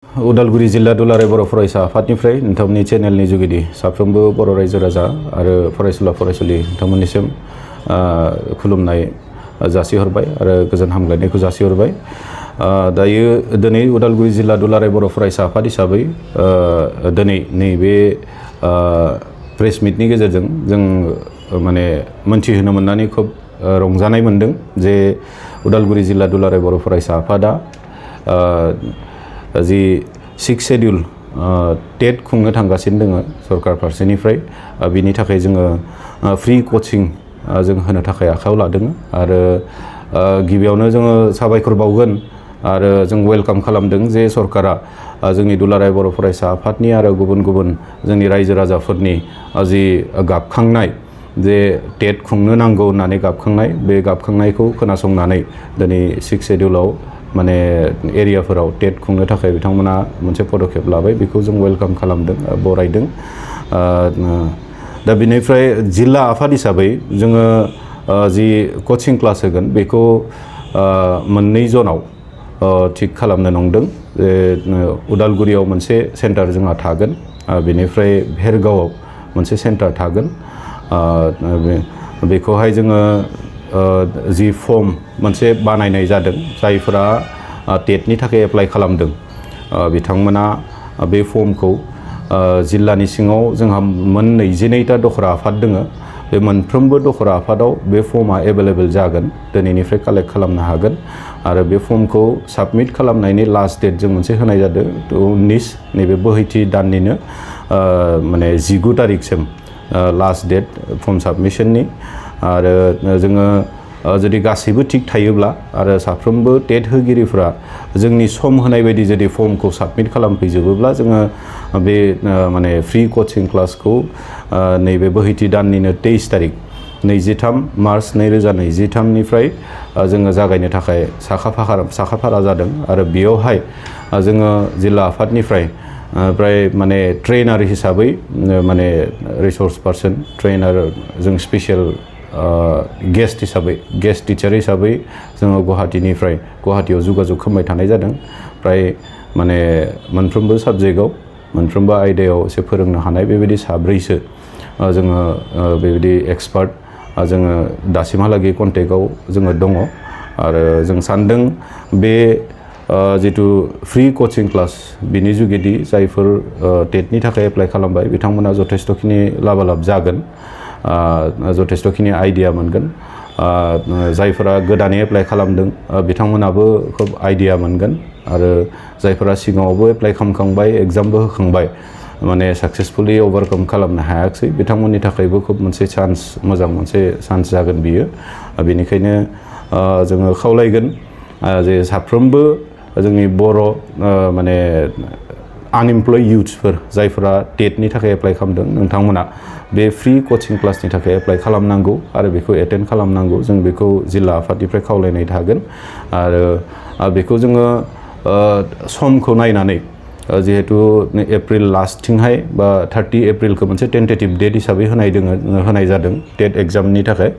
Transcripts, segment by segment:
उदालगुरि जिल्ला दुलाराय बर' फरायसा आफादनिफ्राय नोंथांमोननि चेनेलनि जुगिदि साफ्रोमबो बर' रायजो राजा आरो फरायसुला फरायसुलि नोंथांमोननिसिम खुलुमनाय जासिहरबाय आरो गोजोन हामलायनायखौ जासिहरबाय। दायो दिनै उदालगुरि जिल्ला दुलाराय बर' फरायसा आफाद हिसाबै दिनै नैबे प्रेस मिटनि गेजेरजों जों माने मोनथिहोनो मोननानै खोब रंजानाय मोनदों जे उदालगुरि जिल्ला दुलाराय बर' फरायसा आफादा जि 6 शेड्यूल टेट खुंनो थांगासिनो दङ सरकार फारसेनिफ्राय बिनि थाखाय जोङो फ्री कोचिं जों होनो थाखाय आखायाव लादों आरो गिबियावनो जोङो साबायखर बावगोन आरो जों वेलकाम खालामदों जे सरकारा जोंनि दुलाराय बर' फरायसा आफादनि आरो गुबुन गुबुन जोंनि रायजो राजाफोरनि जि गाबखांनाय जे टेट खुंनो नांगौ होननानै गाबखांनाय बे गाबखांनायखौ खोनासंनानै दिनै 6 शेड्यूलाव माने एरियाफोराव टेट खुंनो थाखाय बिथांमोना मोनसे पदक्षेप लाबाय बेखौ जों वेलकाम खालामदों बरायदों। दा बिनिफ्राय जिल्ला आफाद हिसाबै जोङो जि कोचिं क्लास होगोन बेखौ मोननै जनाव थिक खालामनो नंदों। उदालगुरियाव मोनसे सेन्टार जोंहा थागोन, बेनिफ्राय भेरगावआव मोनसे सेन्टार थागोन। बेखौहाय जोङो जि फर्म मोनसे बानायनाय जादों जायफोरा टेटनि थाखाय एप्लाइ खालामदों बिथांमोना बे फर्मखौ जिल्लानि सिङाव जोंहा मोन 22टा दखरा आफाद दङ। बे मोनफ्रोमबो दखरा आफादाव बे फर्मा एभेलेबेल जागोन, दिनैनिफ्राय कालेक्ट खालामनो हागोन आरो बे फर्मखौ साबमिट खालामनायनि लास्ट डेट जों मोनसे होनाय जादों 19 नैबे बोहैथि दाननिनो माने 19 तारिखसिम लास्ट डेट फर्म साबमिशननि। आरो जोङो जुदि गासैबो थिग थायोब्ला आरो साफ्रोमबो टेट होगिरिफ्रा जोंनि सम होनाय बायदि जुदि फर्मखौ साबमिट खालामफैजोबोब्ला जोङो बे माने फ्री कोचिं क्लासखौ नैबे बोहैथि दाननिनो 23 तारिख 23 मार्च 2023 निफ्राय जोङो जागायनो थाखाय साखाफारा जादों आरो बेयावहाय जोङो जिल्ला आफादनिफ्राय प्राय माने ट्रेनार हिसाबै माने रिसोर्स पार्सन ट्रेनार जों स्पेशल गेस्ट हिसाबै गेस्ट टिचार हिसाबै जोङो गुवाहाटियाव जगाजग खालामबाय थानाय जादों। प्राय माने मोनफ्रोमबो साबजेक्टआव मोनफ्रोमबो आयदायाव एसे फोरोंनो हानाय बेबायदि साब्रैसो जोङो बेबायदि एक्सपार्ट जोङो दासिमहालागै कन्टेक्टआव जोङो दङ आरो जों सानदों बे जितु फ्री कोचिं क्लास बिनि जुगिदि जायफोर टेटनि थाखाय एप्लाइ खालामबाय बिथांमोना जथेस्थखिनि लाभालाभ जागोन, जथेस्थखिनि आइडिया मोनगोन। जायफोरा गोदानै एप्लाइ खालामदों बिथांमोनाबो खोब आइडिया मोनगोन आरो जायफोरा सिगाङावबो एप्लाइ खालामखांबाय एग्जामबो होखांबाय माने साक्सेसफुली ओभारकाम खालामनो हायाखिसै बिथांमोननि थाखायबो खोब मोनसे मोजां मोनसे चान्स जागोन बियो। बेनिखायनो जोङो खावलायगोन जे साफ्रोमबो जोंनि बर' माने आनएमप्लय इयुथ्सफोर जायफोरा टेटनि थाखाय एप्लाइ खालामदों नोंथांमोना बे फ्री कोचिं क्लासनि थाखाय एप्लाइ खालामनांगौ आरो बेखौ एटेन्ड खालामनांगौ। जों बेखौ जिल्ला आफादनिफ्राय खावलायनाय थागोन आरो बेखौ जोङो समखौ नायनानै जिहेतु एप्रिल लास्टथिंहाय बा 30 एप्रिलखौ मोनसे टेन्टेटिभ डेट हिसाबै होनाय जादों टेट एग्जामनि थाखाय।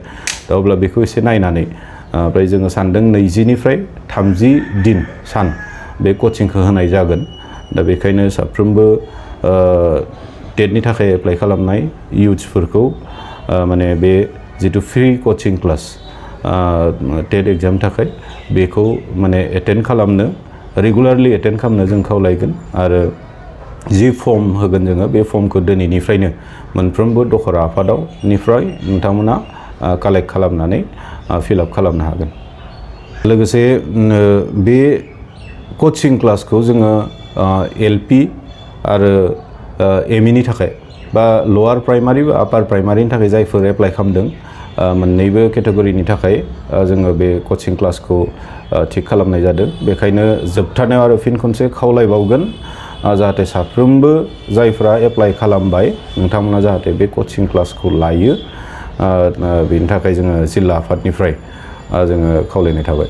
दा अब्ला बेखौ एसे नायनानै ओमफ्राय जोङो सानदों 20 निफ्राय 30 दिन सान बे कोचिंखौ होनाय जागोन। दा बेखायनो साफ्रोमबो टेटनि थाखाय एप्लाइ खालामनाय इयुथ्सफोरखौ माने बे जितु फ्री कोचिं क्लास टेट एग्जाम थाखाय बेखौ माने एटेन्ड खालामनो रेगुलारलि एटेन्ड खालामनो जों खावलायगोन आरो जि फर्म होगोन जोङो बे फर्मखौ दिनैनिफ्रायनो मोनफ्रोमबो दखरा आफादावनिफ्राय नोंथांमोना कालेक्ट खालामनानै फिलआप खालामनो हागोन। लोगोसे बे कोचिं क्लासखौ जोङो एलपि आरो एमइनि थाखाय बा लवार प्राइमारि बा आपार प्राइमारिनि थाखाय जायफोर एप्लाइ खालामदों मोननैबो केटेगरिनि थाखाय जोङो बे कोचिं क्लासखौ थिक खालामनाय जादों। बेखायनो जोबथारनायाव आरो फिन खनसे खावलायबावगोन जाहाथे साफ्रोमबो जायफ्रा एप्लाइ खालामबाय नोंथांमोना जाहाथे बे कोचिं क्लासखौ लायो बेनि थाखाय जोङो जिल्ला आफादनिफ्राय जोङो खावलायनाय थाबाय।